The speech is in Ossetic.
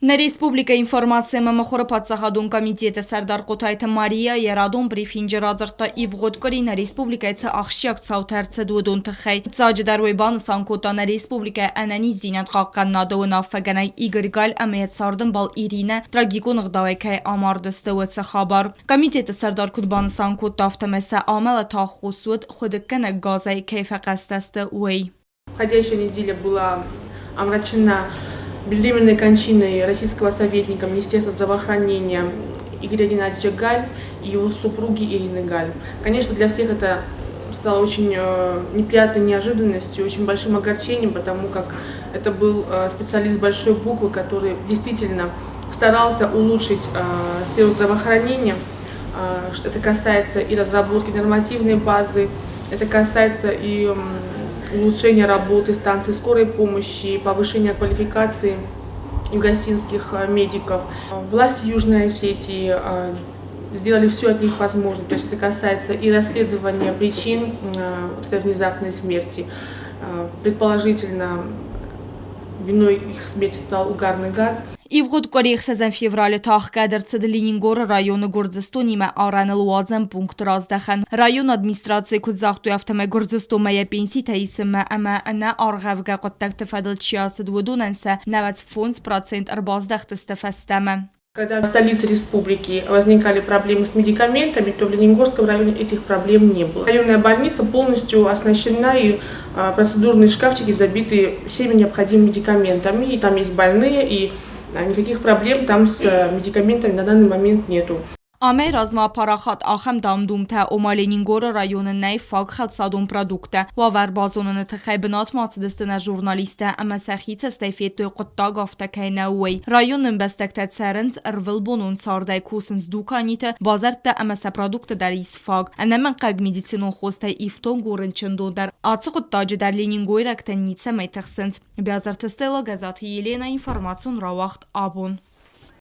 Нӕ республикӕйы информаци ӕмӕ мыхуыры паддзахадон комитеты сӕрдар Хъотайты Мария йӕ радон брифинджы радзырдта ивгъуыд къуыри нӕ республикӕйы цы ахсджиаг цаутӕ ӕрцыд, уыдон тыххӕй. Фыццаджыдӕр уый банысан кодта нӕ республикӕйы ӕнӕниздзинад хъахъхъӕнынады уынаффӕгӕнӕг Игорь Галь ӕмӕ йӕ цардӕмбал Иринӕ трагикон ӕгъдауӕй кӕй амардысты, уыцы хабар. Комитеты сӕрдар куыд банысан кодта, афтӕмӕй сӕ амӕлӕты аххос уыд, хуыдыггӕнӕг газӕй кӕй фӕхъӕстӕ сты, уый. Входящая неделя была омрачена безвременной кончиной российского советника Министерства здравоохранения Игоря Геннадьевича Галь и его супруги Ирины Галь. Конечно, для всех это стало очень неприятной неожиданностью, очень большим огорчением, потому как это был специалист большой буквы, который действительно старался улучшить сферу здравоохранения. Это касается и разработки нормативной базы, это касается и улучшения работы станций скорой помощи, повышения квалификации югостинских медиков. Власти Южной Осетии сделали все от них возможное. То есть это касается и расследования причин вот этой внезапной смерти. Предположительно, виной их смерти стал угарный газ. Ивгъуыд къуыри ӕхсӕзӕм февралы та ӕхгӕд ӕрцыд Ленингоры районы Гуырдзыстонимӕ арӕныл уадзӕн пункты раздӕхӕн. Районы администрацийы куыд загътой, афтӕмӕй Гуырдзыстонмӕ йӕ пенситӕ исынмӕ ӕмӕ ӕнӕаргъӕвгӕ хъуыддӕгты фӕдыл чи ацыд, уыдонӕн сӕ 95% ӕрбаздӕхтысты фӕстӕмӕ. Когда в столице республики возникали проблемы с медикаментами, то в Ленингорском районе этих проблем не было. Районная больница полностью оснащена и процедурные шкафчики забиты всеми необходимыми медикаментами. И там есть больные, и никаких проблем там с медикаментами на данный момент нету. Амӕй размӕ парахат ахӕм дам-думтӕ, ома Ленингоры районы нӕй фаг хӕлцадон продукттӕ. Уавӕр базоныны тыххӕй бынатмӕ ацыдысты нӕ журналисттӕ ӕмӕ сӕхи цӕстӕй федтой хъуыддаг афтӕ кӕй нӕу, уый. Районы ӕмбӕстӕгтӕ цӕрынц ӕрвылбонон цардӕй, кусынц дуканиты, базӕртты ӕмӕ сӕ продукттӕ дӕр ис фаг. Ӕнӕмӕнгхъӕуӕг медицинон хостӕй ифтонг у рынчындон дӕр. Ацы хъуыддаджы дӕр ленингойрӕгтӕ ницӕмӕй тыхсынц. Бязырты Стелла, Гӕзаты Елена, информацион рауагъд абон.